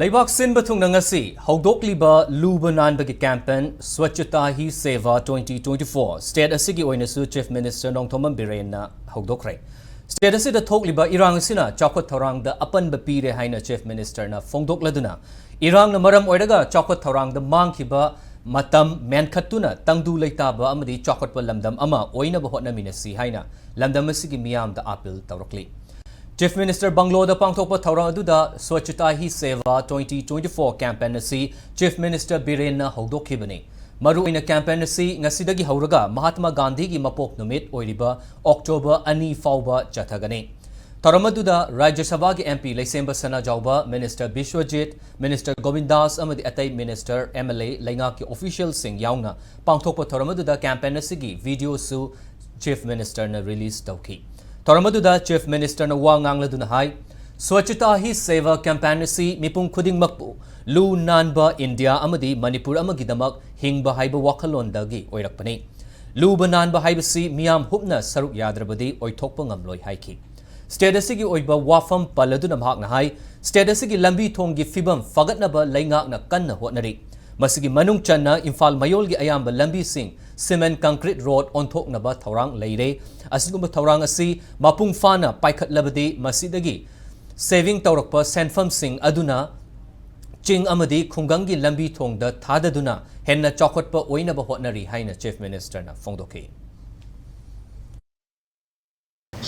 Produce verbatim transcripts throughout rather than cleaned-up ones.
ꯂꯩꯕꯥꯛ ꯁꯤꯟꯕ ꯊꯨꯡꯅ ꯉꯁꯤ ꯍꯧꯗꯣꯛꯂꯤꯕ ꯂꯨꯕ ꯅꯥꯟꯕꯒꯤ campaign Swachhata Hi Seva twenty twenty-four state ꯑꯁꯤꯒꯤ ꯑꯣꯏꯅꯁꯨ Chief Minister ꯅꯣꯡꯊꯣꯝꯕꯝ ꯕꯤꯔꯦꯟꯅ ꯍꯧꯗꯣꯛꯈ꯭ꯔꯦ꯫ State ꯑꯁꯤꯗ ꯊꯣꯛꯂꯤꯕ ꯏꯔꯥꯡ ꯑꯁꯤꯅ ꯆꯥꯎꯈꯠ ꯊꯧꯔꯥꯡꯗ ꯑꯄꯟꯕ ꯄꯤꯔꯦ ꯍꯥꯏꯅ Chief Ministerꯅ ꯐꯣꯡꯗꯣꯛꯂꯗꯨꯅ, ꯏꯔꯥꯡꯅ ꯃꯔꯝ ꯑꯣꯏꯔꯒ ꯆꯥꯎꯈꯠ ꯊꯧꯔꯥꯡꯗ ꯃꯥꯡꯈꯤꯕ ꯃꯇꯝ ꯃꯦꯟꯈꯠꯇꯨꯅ ꯇꯪꯗꯨ ꯂꯩꯇꯥꯕ ꯑꯃꯗꯤ ꯆꯥꯎꯈꯠꯄ ꯂꯝꯗꯝ ꯑꯃ ꯑꯣꯏꯅꯕ ꯍꯣꯠꯅꯃꯤꯟꯅꯁꯤ ꯍꯥꯏꯅ ꯂꯝꯗꯝ ꯑꯁꯤꯒꯤ ꯃꯤꯌꯥꯝꯗ ꯑꯥꯄꯤꯜ ꯇꯧꯔꯛꯂꯤ꯫ Chief Minister ꯕꯪꯒ꯭ꯂꯣꯗ ꯄꯥꯡꯊꯣꯛꯄ ꯊꯧꯔꯝ ꯑꯗꯨꯗ Swachhata Hi Seva twenty twenty-four campaign ꯑꯁꯤ Chief Minister ꯕꯤꯔꯦꯟꯅ ꯍꯧꯗꯣꯛꯈꯤꯕꯅꯤ꯫ ꯃꯔꯨꯑꯣꯏꯅ campaign ꯑꯁꯤ ꯉꯁꯤꯗꯒꯤ ꯍꯧꯔꯒ ꯃꯍꯥꯠꯃꯥ ꯒꯥꯟꯙꯤꯒꯤ ꯃꯄꯣꯛ ꯅꯨꯃꯤꯠ ꯑꯣꯏꯔꯤꯕ October ꯑꯅꯤ ꯐꯥꯎꯕ ꯆꯠꯊꯒꯅꯤ꯫ ꯊꯧꯔꯝ ꯑꯗꯨꯗ ꯔꯥꯖ꯭ꯌ ꯁꯚꯥꯒꯤ MP ꯂꯩꯁꯦꯝꯕ ꯁꯅꯥꯖꯥꯎꯕ, Minister ꯕꯤꯁ꯭ꯋꯖꯤꯠ, Minister ꯒꯣꯕꯤꯟꯗꯥꯁ ꯑꯃꯗꯤ ꯑꯇꯩ Minister, MLA, ꯂꯩꯉꯥꯛꯀꯤ officialꯁꯤꯡ ꯌꯥꯎꯅ ꯄꯥꯡꯊꯣꯛꯄ ꯊꯧꯔꯝ ꯑꯗꯨꯗ campaign ꯑꯁꯤꯒꯤ videoꯁꯨ Chief Ministerꯅ release ꯇꯧꯈꯤ꯫ ꯊꯧꯔꯝ ꯑꯗꯨꯗ Chief Ministerꯅ ꯋꯥ ꯉꯥꯡꯂꯗꯨꯅ ꯍꯥꯏ, Swachhata Hi Seva campaign ꯑꯁꯤ ꯃꯤꯄꯨꯝ ꯈꯨꯗꯤꯡꯃꯛꯄꯨ ꯂꯨ ꯅꯥꯟꯕ ꯏꯟꯗꯤꯌꯥ ꯑꯃꯗꯤ ꯃꯅꯤꯄꯨꯔ ꯑꯃꯒꯤꯗꯃꯛ ꯍꯤꯡꯕ ꯍꯥꯏꯕ ꯋꯥꯈꯜꯂꯣꯟꯗꯒꯤ ꯑꯣꯏꯔꯛꯄꯅꯤ꯫ ꯂꯨꯕ ꯅꯥꯟꯕ ꯍꯥꯏꯕꯁꯤ ꯃꯤꯌꯥꯝ ꯍꯨꯞꯅ ꯁꯔꯨꯛ ꯌꯥꯗ꯭ꯔꯕꯗꯤ ꯑꯣꯏꯊꯣꯛꯄ ꯉꯝꯂꯣꯏ ꯍꯥꯏꯈꯤ꯫ State ꯑꯁꯤꯒꯤ ꯑꯣꯏꯕ ꯋꯥꯐꯝ ꯄꯜꯂꯗꯨꯅ ꯃꯍꯥꯛꯅ ꯍꯥꯏ, state ꯑꯁꯤꯒꯤ ꯂꯝꯕꯤ ꯊꯣꯡꯒꯤ ꯐꯤꯕꯝ ꯐꯒꯠꯅꯕ ꯂꯩꯉꯥꯛꯅ ꯀꯟꯅ ꯍꯣꯠꯅꯔꯤ꯫ ꯃꯁꯤꯒꯤ ꯃꯅꯨꯡ ꯆꯟꯅ ꯏꯝꯐꯥꯜ ꯃꯌꯣꯜꯒꯤ ꯑꯌꯥꯝꯕ ꯂꯝꯕꯤꯁꯤꯡ cement concrete road ꯑꯣꯟꯊꯣꯛꯅꯕ ꯊꯧꯔꯥꯡ ꯂꯩꯔꯦ꯫ ꯑꯁꯤꯒꯨꯝꯕ ꯊꯧꯔꯥꯡ ꯑꯁꯤ ꯃꯄꯨꯡ ꯐꯥꯅ ꯄꯥꯏꯈꯠꯂꯕꯗꯤ ꯃꯁꯤꯗꯒꯤ saving ꯇꯧꯔꯛꯄ ꯁꯦꯟꯐꯝꯁꯤꯡ ꯑꯗꯨꯅ ꯆꯤꯡ ꯑꯃꯗꯤ ꯈꯨꯡꯒꯪꯒꯤ ꯂꯝꯕꯤ ꯊꯣꯡꯗ ꯊꯥꯗꯗꯨꯅ ꯍꯦꯟꯅ ꯆꯥꯎꯈꯠꯄ ꯑꯣꯏꯅꯕ ꯍꯣꯠꯅꯔꯤ ꯍꯥꯏꯅ Chief Ministerꯅ ꯐꯣꯡꯗꯣꯛꯈꯤ꯫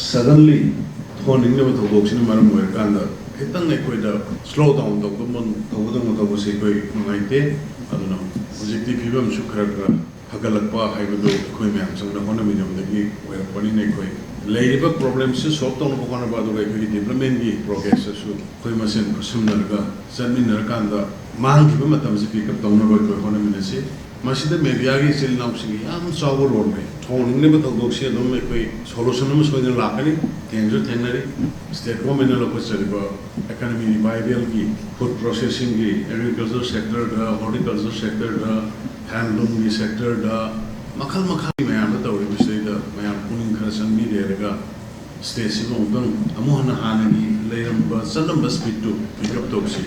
Suddenly ꯊꯣꯛꯍꯟꯅꯤꯡꯗꯕ ꯊꯧꯗꯣꯛꯁꯤꯅ ꯃꯔꯝ ꯑꯣꯏꯔꯀꯥꯟꯗ ꯈꯤꯇꯪ ꯑꯩꯈꯣꯏꯗ slow down ꯇꯧꯒꯗꯧꯕ ꯇꯧꯕꯁꯦ ꯑꯩꯈꯣꯏ ꯅꯨꯡꯉꯥꯏꯇꯦ꯫ ꯑꯗꯨꯅ ꯍꯧꯖꯤꯛꯇꯤ ꯐꯤꯕꯝꯁꯨ ꯈꯔ ꯈꯔ ꯐꯒꯠꯂꯛꯄ ꯍꯥꯏꯕꯗꯨ ꯑꯩꯈꯣꯏ ꯃꯌꯥꯝ ꯆꯪꯅ ꯍꯣꯠꯅꯃꯤꯟꯅꯕꯗꯒꯤ ꯑꯣꯏꯔꯛꯄꯅꯤꯅ ꯑꯩꯈꯣꯏ ꯂꯩꯔꯤꯕ problemꯁꯤ solve ꯇꯧꯅꯕ ꯍꯣꯠꯅꯕ, ꯑꯗꯨꯒ ꯑꯩꯈꯣꯏꯒꯤ developmentꯀꯤ progressꯇꯁꯨ ꯑꯩꯈꯣꯏ ꯃꯁꯦꯟ ꯈꯨꯠꯁꯝꯅꯔꯒ ꯆꯠꯃꯤꯟꯅꯔꯀꯥꯟꯗ ꯃꯥꯡꯈꯤꯕ ꯃꯇꯝꯁꯤ pick up ꯇꯧꯅꯕ ꯑꯩꯈꯣꯏ ꯍꯣꯠꯅꯃꯤꯟꯅꯁꯤ꯫ ꯃꯁꯤꯗ mediaꯒꯤ ꯏꯆꯤꯜ ꯏꯅꯥꯎꯁꯤꯡꯒꯤ ꯌꯥꯝ ꯆꯥꯎꯕ role ꯂꯩ꯫ ꯊꯣꯛꯍꯟꯅꯤꯡꯗꯕ ꯊꯧꯗꯣꯛꯁꯤ ꯑꯗꯨꯝ ꯑꯩꯈꯣꯏ solution ꯑꯃ ꯁꯣꯏꯗꯅ ꯂꯥꯛꯀꯅꯤ꯫ ꯊꯦꯡꯁꯨ ꯊꯦꯡꯅꯔꯤ꯫ State governmentꯅ ꯂꯧꯈꯠꯆꯔꯤꯕ economy revivalꯒꯤ, food processingꯒꯤ, agriculture sectorꯗ, horticulture sectorꯗ, handloomꯒꯤ sectorꯗ, ꯃꯈꯜ ꯃꯈꯜꯒꯤ ꯃꯌꯥꯝꯗ ꯇꯧꯔꯤꯕꯁꯤꯗꯩꯗ ꯃꯌꯥꯝ ꯄꯨꯛꯅꯤꯡ ꯈꯔ ꯆꯪꯕꯤꯔꯦꯔꯒ stateꯁꯤꯕꯨ ꯑꯃꯨꯛꯇꯪ ꯑꯃꯨꯛ ꯍꯟꯅ ꯍꯥꯟꯅꯒꯤ ꯂꯩꯔꯝꯕ ꯆꯠꯂꯝꯕ speedꯇꯨ pick up ꯇꯧꯁꯤ꯫